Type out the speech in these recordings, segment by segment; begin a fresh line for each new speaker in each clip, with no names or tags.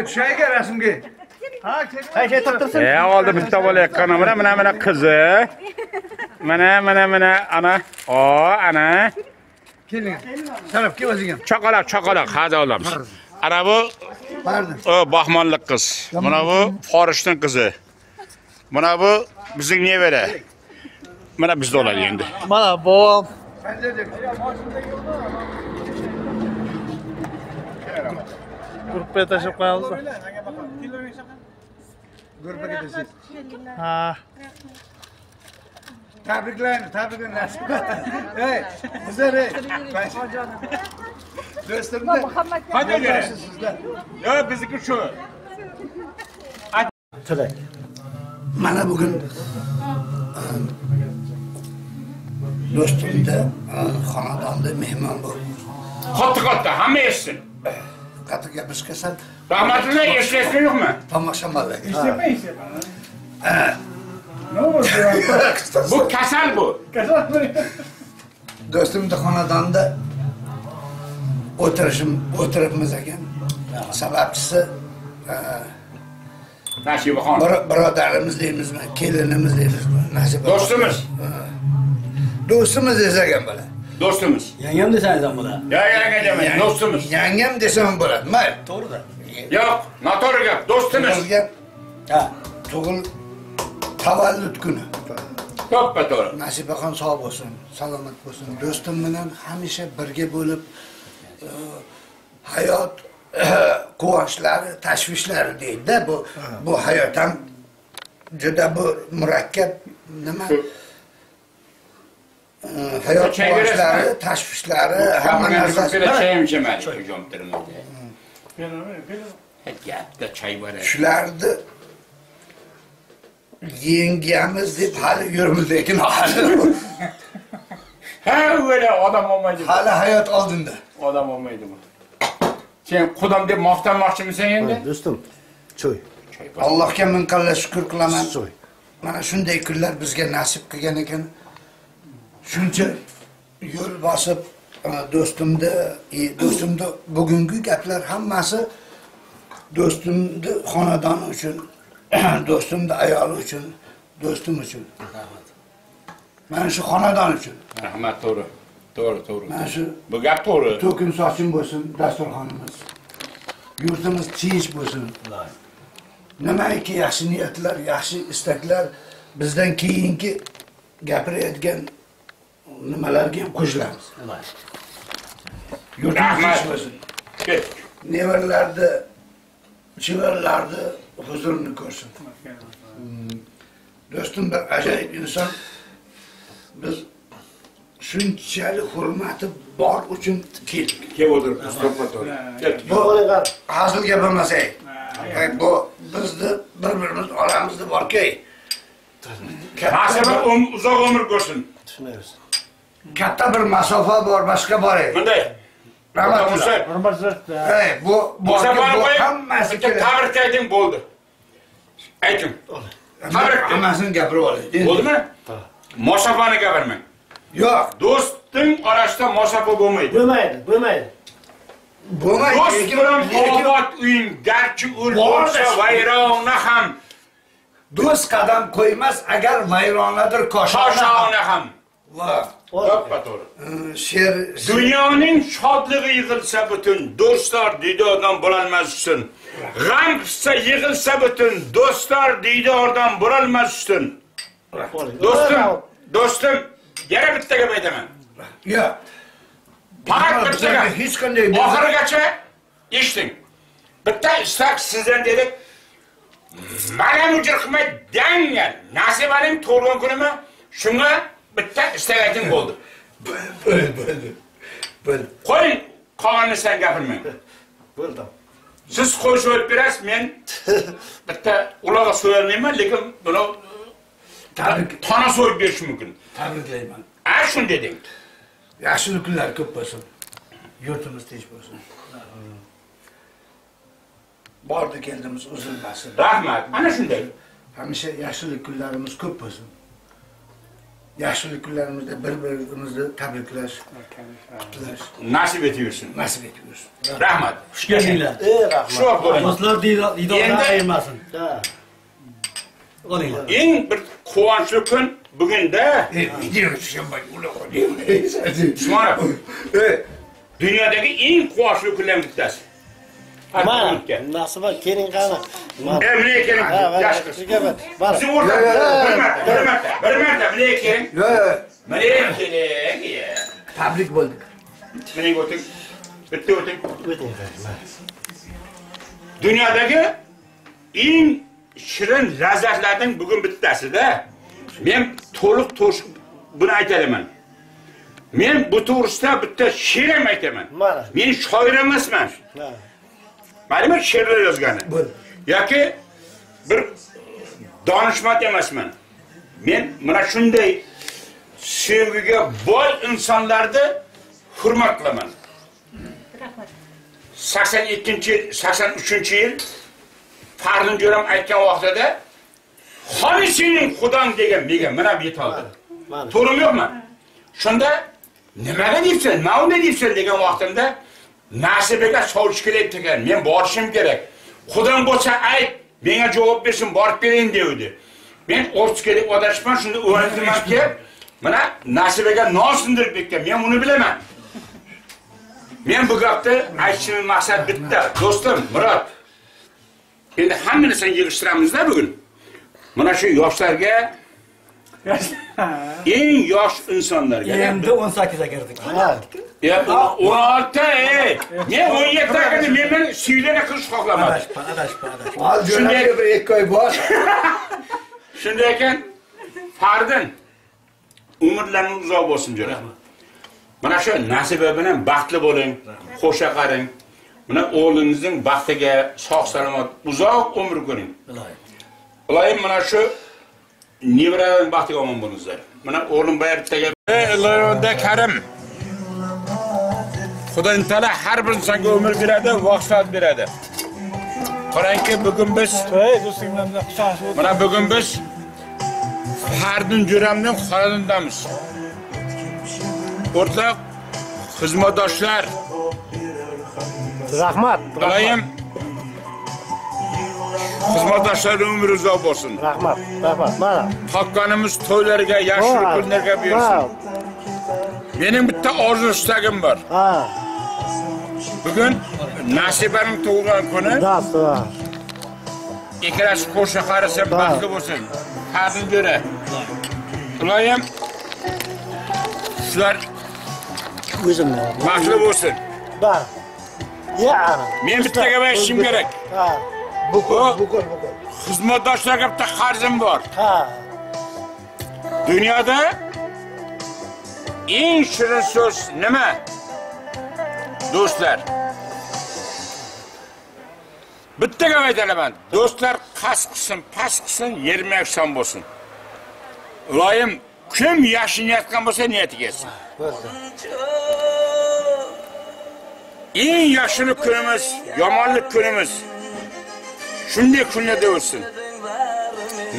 Tushayga rasmga.
Oldi bitta bo'layotgan mana mana mana qizi. Mana mana mana ana. O, ana.
Keling. Sharaf kel o'zing.
Chaqaloq, chaqaloq, hozir olamiz. Ana bu Bahmonlik qiz. Mana bu Forishning qizi. Mana bu bizning nevara. Mana bizda oladi endi.
Mana bobom. Gruppaga tashlab qo'yamiz.
Gruppaga tashlaysiz.
Ha.
Tabriklaymiz, tabriklaymiz. Ey, bizlar ey. Do'stimda.
Qanday sizlar? Yo'q, bizniki shu.
Tilak.
Mana bugun do'stimda xonadonda mehmon bo'ldim.
Qattiq-qattiq, hamma eshitsin.
Qattiq gapirish kasal.
Rahmatullo eshityapsizmi yo'qmi?
Tomosha mallaga.
Eshityapman, eshityapman.
Bu kasal bu.
Kasal.
Do'stimda xonadonda o'tiribmiz ekan. Sababchisi
Nasibaxon.
Birodarimiz deymizmi, kelinimiz deymizmi? Nasiba.
Do'stimiz.
Do'stimiz desak ham bo'ladi.
Do'stimiz.
Yangam desangiz ham bo'ladi.
Yo'q, yanga demayman, do'stimiz.
Yangam desam ham bo'ladi. Mayli,
to'g'ri-da.
Yo'q, noto'g'ri gap, do'stimiz.
Ha, tug'il tavallud kuni.
To'ppa to'g'ri.
Nasibaxon sog' bo'lsin, salomat bo'lsin. Do'stim bilan hamisha birga bo'lib, hayot quvonchlari, tashvishlari deydi-da, bu hayot ham juda bu murakkab nima? Hayot quvonchlari, tashvishlari, hamma narsasi.
Choy ichmadi, jomtirmadi. Gapda choy bor.
Shularni yengamiz deb hali yuribmiz, lekin hali.
Ha, o'yla odam olmaydi.
Hali hayot oldinda.
Odam olmaydi bu. Sen qudam deb maqtanmoqchimisan endi?
Do'stim, choy.
Allohga ming qalla shukr qilaman. Mana shunday kunlar bizga nasib qilgan ekan. Shuncha yo'l bosib do'stimni bugungi gaplar hammasi do'stimni xonadoni uchun, do'stimni ayoli uchun, do'stim uchun. Mana shu xonadon uchun.
Rahmat, to'g'ri. To'g'ri, to'g'ri.
Mana shu
bu gap to'g'ri.
To'kin sochin bo'lsin dasturxonimiz. Yurtimiz tinch bo'lsin. Nimaiki yaxshi niyatlar, yaxshi istaklar bizdan keyingi gapirayotgan nimalarga ham qo'shilamiz. Yurtimiz tinch bo'lsin. Nevaralarni, chevarlarni huzurini ko'rsin. Do'stim bir ajoyib inson. Biz shunchalik hurmati bor uchun keldik.
Kelib o'tiribmiz, to'ppa-to'g'ri.
Bu hazil gap emas. Bu bizni bir-birimiz oramizda borki.
Nasiba uzoq umr ko'rsin.
Katta bir masofa bor, boshqa bor.
Bunday.
Rahmat. Bu hammasi
tabrik ayting bo'ldi. Ayting. Tabrik
hammasini gapirib olay.
Bo'ldimi? Masofani gapirmang.
Yo'q.
Do'stning orasida masofa bo'lmaydi.
Bo'lmaydi, bo'lmaydi.
Bo'lmaydi.
Do'st bilan obod uying, garchi ul bo'lsa vayrona ham.
Do'st qadam qo'ymas agar vayronadir koshona
ham.
Va
to'ppa to'g'ri.
She'r
dunyoning shodligi yig'ilsa butun, do'stlar diydordan bo'lolmas ustun. G'am qissa yig'ilsa butun, do'stlar diydordan bo'lolmas ustun. Do'stim, do'stim, yana bitta gap aytaman.
Yo'q.
Faqat bitta gap.
Hech qanday
oxirigacha eshiting. Bitta istak sizdan dedik. Mana mujr qilmay dangal Nasibaning tug'ilgan kunimi shunga bitta istak ayting bo'ldi.
Bo'ldi, bo'ldi. Bo'ldi.
Qo'ying, qolganini sen gapirmang.
Bo'ldi.
Siz qo'y so'yib berasiz, men bitta ularga so'yolmayman, lekin buni tona so'yib berish mumkin.
Tabriklayman.
A shunday deng.
Yaxshi kunlar ko'p bo'lsin. Yurtimiz tinch bo'lsin. Bordi keldimiz uzilmasin.
Rahmat. Ana shunday.
Hamisha yaxshilik kunlarimiz ko'p bo'lsin. Yaxshilik kunlarimizda bir-birimizni tabriklash, qutlash
nasib etib yursin.
Nasib etib yursin.
Rahmat.
Xush keldinglar.
Xush bo'ling.
Do'stlar diydordan ayirmasin. Olinglar.
Eng bir quvonchli kun bugunda. Usmonov. Dunyodagi eng quvonchli kunlarning bittasi.
Mana, Nasiba keling qani.
Bunga keling. Yaxshi. Bizni o'rtada bir marta bunga keling. Bunga keling.
Tabrik bo'ldik.
Bunga o'ting. Bitta o'ting. Dunyodagi eng shirin lazzatlarning bugun bittasida. Men to'liq to'shiq buni aytaman. Men bu to'g'risida bitta she'r ham aytaman. Men shoir emasman. Ma'lum she'rlar yozgani. Yoki bir donishmand emasman. Men mana shunday sevgiga boy insonlarni hurmat qilaman.
Rahmat.
82-83-yil Fardin jo'ram aytgan vaqtida "Xoni sening xudong" degan menga mana bu yetoldi. To'g'rimi yo'qmi? Shunda nimaga deysan, nima unday deysan degan vaqtimda Nasibaga sovchi kelyapti ekan, men borishim kerak. Xudong bo'lsa ayt, menga javob bersin, borib bering dedi. Men ofisga deb adashman, shunda o'rgandimanki, mana Nasibaga non sindirib ketgan, men buni bilaman. Men bu gapni aytishimning maqsadi bitta, do'stim Murod. Endi hamma narsani yig'ishtiramiz-da bugun. Mana shu yoshlarga, eng yosh insonlarga.
Endi 18 ga kirdik.
Ya 16, ey. Men 17 ga kirdim, men bilan suylana qilish xohlamadim.
Adashpa.
Shunday bir 2 oy bor.
Shunday ekan, Fardin umrlaring uzoq bo'lsin jo'ra. Mana shu Nasiba bilan baxtli bo'ling, qo'sha qaring. Mana o'g'lingizning baxtiga sog' salomat uzoq umr ko'ring. Iloyim mana shu nevaralarning baxtiga omon bo'lingizlar. Mana o'g'lim bayertaga Iloyimda karim. Xudo taolo har bir insonga umr beradi, vaqt soat beradi. Qarangki, bugun biz mana bugun biz Fardin jo'ramning xonadonidamiz. O'rtoq xizmatdoshlar,
rahmat.
Iloyim xizmatdoshlar umri uzoq bo'lsin.
Rahmat, rahmat. Mana
topganimiz to'ylarga, yaxshi kunlarga buyursin. Mening bitta orzu istagim bor.
Ha.
Bugun Nasibaning tug'ilgan kuni. Ikkalasi qo'sha qarasa baxtli bo'lsin. Fardin jo'ra. Iloyim sizlar
o'zimni
baxtli bo'lsin.
Bor. Ya ana.
Men bitta gap aytishim kerak.
Ha.
Bu xizmatdoshlarga bitta qarzim bor.
Ha.
Dunyoda eng shirin so'z nima? Do'stlar. Bitta gap aytaman. Do'stlar qas qilsin, pas qilsin, yerma yakson bo'lsin. Iloyim kim yaxshi niyat qilgan bo'lsa niyatiga yetsin. Eng yaxshilik kunimiz, yomonlik kunimiz shunday kunlarda o'tsin.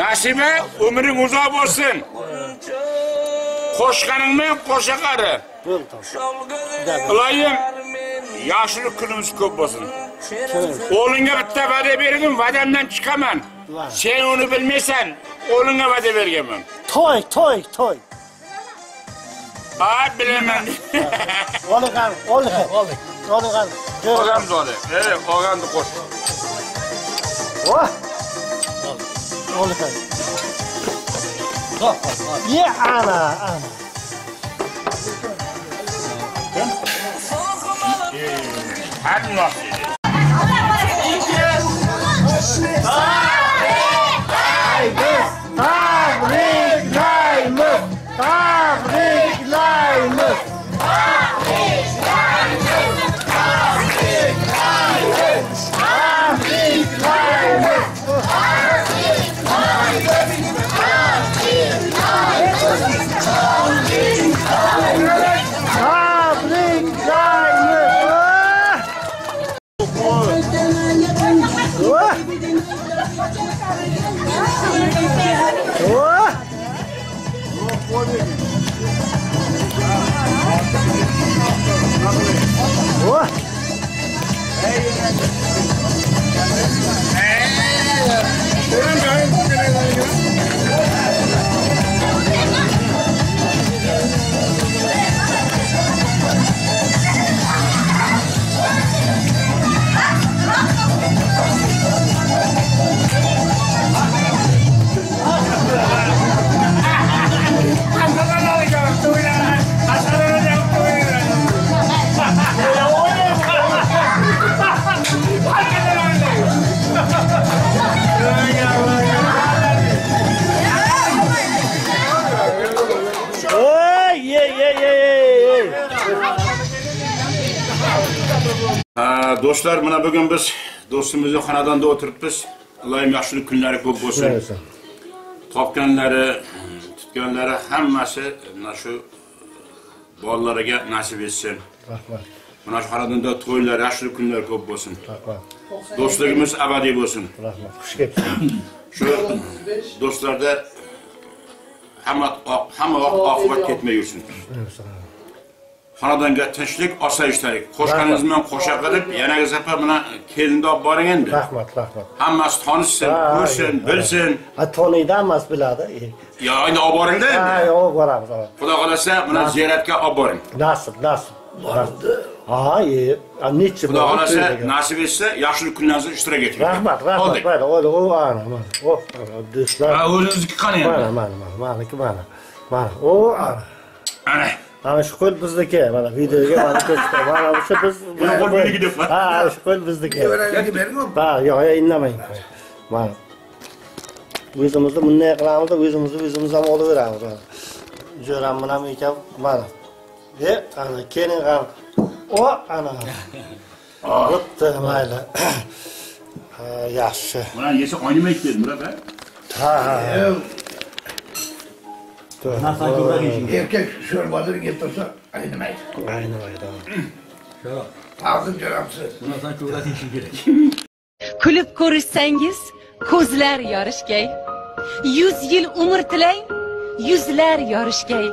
Nasiba, umring uzoq bo'lsin. Qo'shqaningman qo'sha qari. Iloyim yaxshilik kunimiz ko'p bo'lsin. O'g'limga bitta va'da berdim, va'damdan chiqaman. Sen uni bilmaysan, o'g'limga va'da berganman.
To'y, to'y, to'y.
Ha, bilaman.
Oling, oling, oling. Oling.
Og'amni oling. Ey, og'amni qo'sh.
Voh. Oling. Ya ana, ana.
Hadi nasıl?
Tabriklaymiz! Tabriklaymiz! Tabriklaymiz! Tabriklaymiz!
Do'stlar, mana bugun biz do'stimizni xonadonda o'tiribmiz. Allohim yaxshilik kunlari ko'p bo'lsin. Topganlari, tutganlari hammasi mana shu bolalariga nasib etsin.
Rahmat.
Mana shu xonadonda to'ylar, yaxshilik kunlar ko'p bo'lsin.
Rahmat.
Do'stligimiz abadiy bo'lsin.
Rahmat. Xush kelibsiz.
Shu do'stlarda hamma vaqt oqibat ketmay yursin. Xonadonga tinchlik, osoyishtalik. Qo'shqaningiz bilan qo'sha qilib, yanagi safar mana kelinni olib boring endi.
Rahmat, rahmat.
Hammasi tanishsin, ko'rsin, bilsin.
Ha, taniydi, hammasi biladi.
Yo, endi olib boringda endi.
Ha, olib boramiz.
Xudo xolasa, mana ziyoratga olib boring.
Nasib, nasib. Ha, necha
Xudo xolasa, nasib etsa, yaxshilik kunlaringizda ishtirok eting.
Rahmat, rahmat. Mayli, o, ana, mana. O, do'stlar.
Ha, o'zingizniki qani endi?
Mana, mana, mana, maniki mana. Mana, o, ana.
Ana.
Mana shu qo'l bizniki, mana videoga mana ko'rsataman. Mana shu biz
bu qo'l meniki deb.
Ha, shu qo'l bizniki. Ha, yo'q, indamang. Mana. O'zimizni bunday qilamiz, o'zimizni o'zimiz ham olaveramiz. Jo'ram bilan ekan, mana. Ana keling ham. O, ana. Bo'pti, mayli. Ha, yaxshi.
Mana yesa o'ynamaydi dedi, Murab aka.
Ha, ha.
Erkak sho'rvasini yeb tursa aynimaydi.
Aynimaydi.
Ta'zim jo'ramsiz.
Bundan ko'proq yeyishing kerak.
Kulib ko'rishsangiz ko'zlar yorishgay. 100 yil umr tilang, yuzlar yorishgay.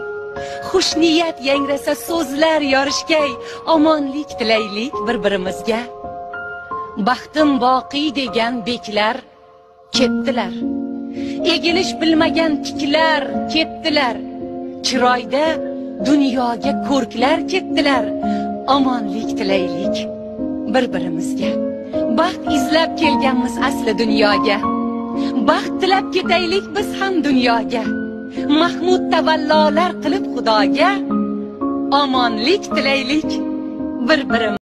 Xushniyat yangrasa so'zlar yorishgay. Omonlik tilaylik bir-birimizga. Baxtim boqiy degan beklar ketdilar. Egilish bilmagan tiklar ketdilar. Chiroyda dunyoga ko'rklar ketdilar. Omonlik tilaylik bir-birimizga. Baxt izlab kelganmiz asli dunyoga. Baxt tilab ketaylik biz ham dunyoga. Mahmud tavallolar qilib Xudoga. Omonlik tilaylik bir-birimiz.